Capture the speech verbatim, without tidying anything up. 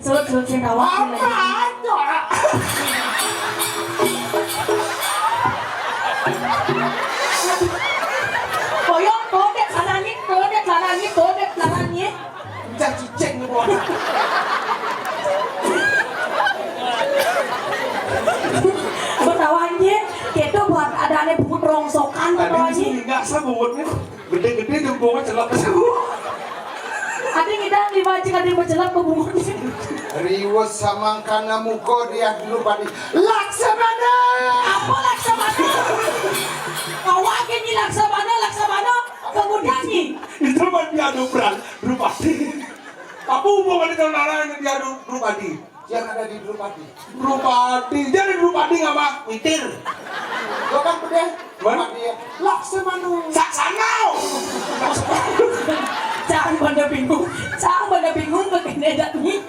Sulut, sulut sing tawang. Apa aja? Koyong, todek, lanangnya, todek, lanangnya, todek, lanangnya. Encak cicing lu, Bos. Betawanya, itu buat ada aneh buku rongsokan, betawanya. Nggak sebutnya. Gede-gede jempolnya celep. Ada ngidang di bajing, ada yang bercelep ke bungut. Riwes samangkana muka dia dulu padi. Laksamana! Apa Laksamana? Awak ini Laksamana, Laksamana. Kemudian nih. Itu mah diadu perang, Drupadi. Apa hubungannya kalau nana yang diadu Drupadi? Yang ada di Drupadi. Drupadi, jadi Drupadi nggak mah? Mitir. Gua kan bedeh. Mana? Drupadi ya. Laksamana. Saksana. Jangan pada bingung, jangan pada bingung begini dah nih.